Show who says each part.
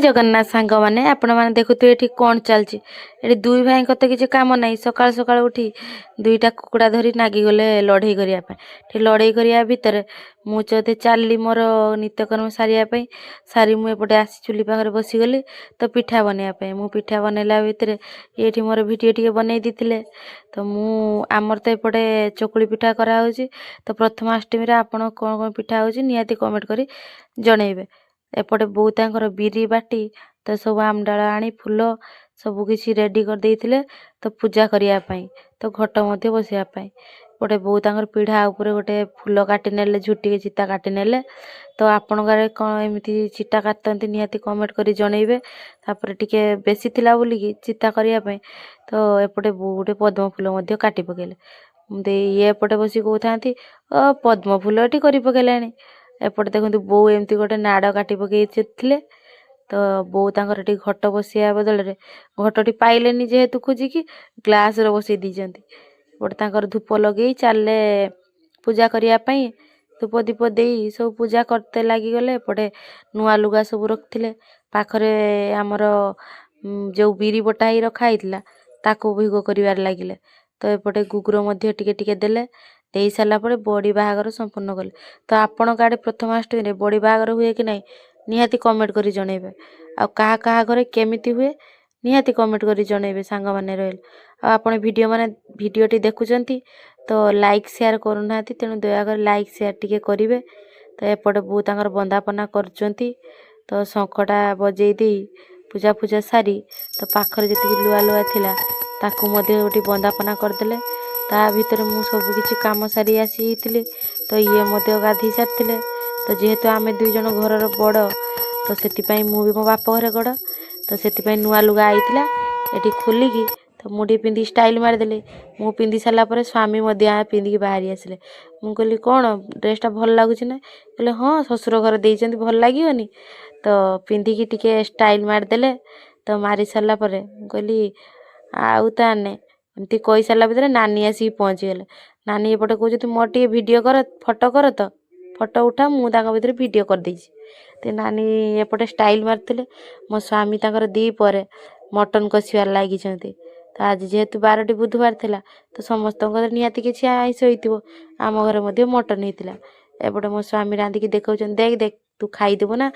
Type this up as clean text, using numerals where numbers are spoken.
Speaker 1: ଜଗନ୍ନାଥ ସାଙ୍ଗମାନେ, ଆପଣମାନେ ଦେଖୁଥିବେ ଏଠି କ'ଣ ଚାଲିଛି। ଏଠି ଦୁଇ ଭାଇଙ୍କ ତ କିଛି କାମ ନାହିଁ। ସକାଳୁ ସକାଳୁ ଉଠି ଦୁଇଟା କୁକୁଡ଼ା ଧରି ନାଗିଗଲେ ଲଢ଼େଇ କରିବା ପାଇଁ। ଏଠି ଲଢ଼େଇ କରିବା ଭିତରେ ମୁଁ ଯଦି ଚାଲିଲି ମୋର ନିତ୍ୟକର୍ମ ସାରିବା ପାଇଁ, ସାରି ମୁଁ ଏପଟେ ଆସି ଚୁଲି ପାଖରେ ବସିଗଲି ତ ପିଠା ବନେଇବା ପାଇଁ। ମୁଁ ପିଠା ବନେଇଲା ଭିତରେ ଏଇଠି ମୋର ଭିଡ଼ିଓ ଟିକେ ବନେଇ ଦେଇଥିଲେ। ତ ମୁଁ ଆମର ତ ଏପଟେ ଚକୁଳି ପିଠା କରାହେଉଛି। ତ ପ୍ରଥମାଷ୍ଟମୀରେ ଆପଣ କ'ଣ କ'ଣ ପିଠା ହେଉଛି, ନିହାତି କମେଣ୍ଟ କରି ଜଣେଇବେ। ଏପଟେ ବୋଉ ତାଙ୍କର ବିରି ବାଟି ତ ସବୁ ଆମଡାଳ ଆଣି, ଫୁଲ ସବୁ କିଛି ରେଡ଼ି କରିଦେଇଥିଲେ ତ ପୂଜା କରିବା ପାଇଁ, ତ ଘଟ ମଧ୍ୟ ବସିବା ପାଇଁ। ଏପଟେ ବୋଉ ତାଙ୍କର ପିଢ଼ା ଉପରେ ଗୋଟେ ଫୁଲ କାଟି ନେଲେ, ଝୁଟିକି ଚିତା କାଟି ନେଲେ। ତ ଆପଣଙ୍କ ଆଡ଼େ କ'ଣ ଏମିତି ଚିତା କାଟନ୍ତି, ନିହାତି କମେଣ୍ଟ କରି ଜଣେଇବେ। ତାପରେ ଟିକେ ବେଶୀ ଥିଲା ବୋଲିକି ଚିତା କରିବା ପାଇଁ, ତ ଏପଟେ ବୋଉ ଗୋଟେ ପଦ୍ମ ଫୁଲ ମଧ୍ୟ କାଟି ପକେଇଲେ। ଦେଇ ଇଏ ଏପଟେ ବସି କହୁଥାନ୍ତି, "ଓ ପଦ୍ମ ଫୁଲ ଏଠି କରି ପକେଇଲାଣି।" ଏପଟେ ଦେଖନ୍ତୁ, ବୋଉ ଏମିତି ଗୋଟେ ନାଡ଼ କାଟି ପକେଇଥିଲେ। ତ ବୋଉ ତାଙ୍କର ଏଠି ଘଟ ବସିବା ବଦଳରେ ଘଟଟି ପାଇଲେନି ଯେହେତୁ, ଖୋଜିକି ଗ୍ଲାସରେ ବସେଇ ଦେଇଛନ୍ତି। ଏପଟେ ତାଙ୍କର ଧୂପ ଲଗେଇ ଚାଲିଲେ ପୂଜା କରିବା ପାଇଁ। ଧୂପ ଦୀପ ଦେଇ ସବୁ ପୂଜା କରତେ ଲାଗିଗଲେ। ଏପଟେ ନୂଆ ଲୁଗା ସବୁ ରଖିଥିଲେ ପାଖରେ, ଆମର ଯେଉଁ ବିରି ବଟା ହେଇ ରଖା ହେଇଥିଲା, ତାକୁ ଭୋଗ କରିବାରେ ଲାଗିଲେ। ତ ଏପଟେ ଗୁଗୁର ମଧ୍ୟ ଟିକେ ଟିକେ ଦେଲେ। ଦେଇ ସାରିଲା ପରେ ବଡ଼ି ବାହାଘର ସମ୍ପୂର୍ଣ୍ଣ କଲେ। ତ ଆପଣଙ୍କ ଆଡ଼େ ପ୍ରଥମାଷ୍ଟମୀରେ ବଡ଼ି ବାହାଘର ହୁଏ କି ନାହିଁ, ନିହାତି କମେଣ୍ଟ କରି ଜଣେଇବେ। ଆଉ କାହା କାହା ଘରେ କେମିତି ହୁଏ, ନିହାତି କମେଣ୍ଟ କରି ଜଣେଇବେ ସାଙ୍ଗମାନେ ରହିଲେ। ଆଉ ଆପଣ ଭିଡ଼ିଓ ମାନେ ଭିଡ଼ିଓଟି ଦେଖୁଛନ୍ତି ତ ଲାଇକ୍ ସେୟାର କରୁନାହାନ୍ତି, ତେଣୁ ଦୟାକରି ଲାଇକ୍ ସେୟାର ଟିକେ କରିବେ। ତ ଏପଟେ ବୋଉ ତାଙ୍କର ବନ୍ଦାପନା କରୁଛନ୍ତି। ତ ଶଙ୍ଖଟା ବଜେଇ ଦେଇ, ପୂଜା ଫୂଜା ସାରି, ତ ପାଖରେ ଯେତିକି ଲୁଆ ଲୁଆ ଥିଲା, ତାକୁ ମଧ୍ୟ ଗୋଟେ ବନ୍ଦାପନା କରିଦେଲେ। ତା ଭିତରେ ମୁଁ ସବୁ କିଛି କାମ ସାରି ଆସିଯାଇଥିଲି। ତ ଇଏ ମଧ୍ୟ ଗାଧେଇ ସାରିଥିଲେ। ତ ଯେହେତୁ ଆମେ ଦୁଇ ଜଣ ଘରର ବଡ଼, ତ ସେଥିପାଇଁ ମୁଁ ବି ମୋ ବାପ ଘରେ ବଡ଼, ତ ସେଥିପାଇଁ ନୂଆ ଲୁଗା ଆଇଥିଲା ଏଠି ଖୋଲିକି ତ ମୁଁ ଟିକେ ପିନ୍ଧିକି ଷ୍ଟାଇଲ୍ ମାରିଦେଲି। ମୁଁ ପିନ୍ଧି ସାରିଲା ପରେ ସ୍ୱାମୀ ମଧ୍ୟ ପିନ୍ଧିକି ବାହାରି ଆସିଲେ। ମୁଁ କହିଲି, "କ'ଣ ଡ୍ରେସ୍ଟା ଭଲ ଲାଗୁଛି ନା?" କହିଲେ, "ହଁ, ଶ୍ୱଶୁର ଘର ଦେଇଛନ୍ତି, ଭଲ ଲାଗିବନି?" ତ ପିନ୍ଧିକି ଟିକେ ଷ୍ଟାଇଲ୍ ମାରିଦେଲେ। ତ ମାରି ସାରିଲା ପରେ ମୁଁ କହିଲି, ଆଉ ତାହେଲେ ଏମିତି କହିସାରିଲା ଭିତରେ ନାନୀ ଆସିକି ପହଞ୍ଚିଗଲେ। ନାନୀ ଏପଟେ କହୁଛନ୍ତି, "ମୋର ଟିକେ ଭିଡ଼ିଓ କର, ଫଟୋ କର, ତ ଫଟୋ ଉଠା।" ମୁଁ ତାଙ୍କ ଭିତରେ ଭିଡ଼ିଓ କରିଦେଇଛି। ତ ନାନୀ ଏପଟେ ଷ୍ଟାଇଲ୍ ମାରିଥିଲେ। ମୋ ସ୍ୱାମୀ ତାଙ୍କର ପରେ ମଟନ୍ କଷିବାରେ ଲାଗିଛନ୍ତି। ତ ଆଜି ଯେହେତୁ ବାରଟି ବୁଧବାର ଥିଲା, ତ ସମସ୍ତଙ୍କ ଘରେ ନିହାତି କିଛି ଆଇଁଷ ହେଇଥିବ। ଆମ ଘରେ ମଧ୍ୟ ମଟନ୍ ହେଇଥିଲା। ଏପଟେ ମୋ ସ୍ୱାମୀ ରାନ୍ଧିକି ଦେଖାଉଛନ୍ତି, "ଦେଖ ଦେଖ, ତୁ ଖାଇଦେବୁ ନା?"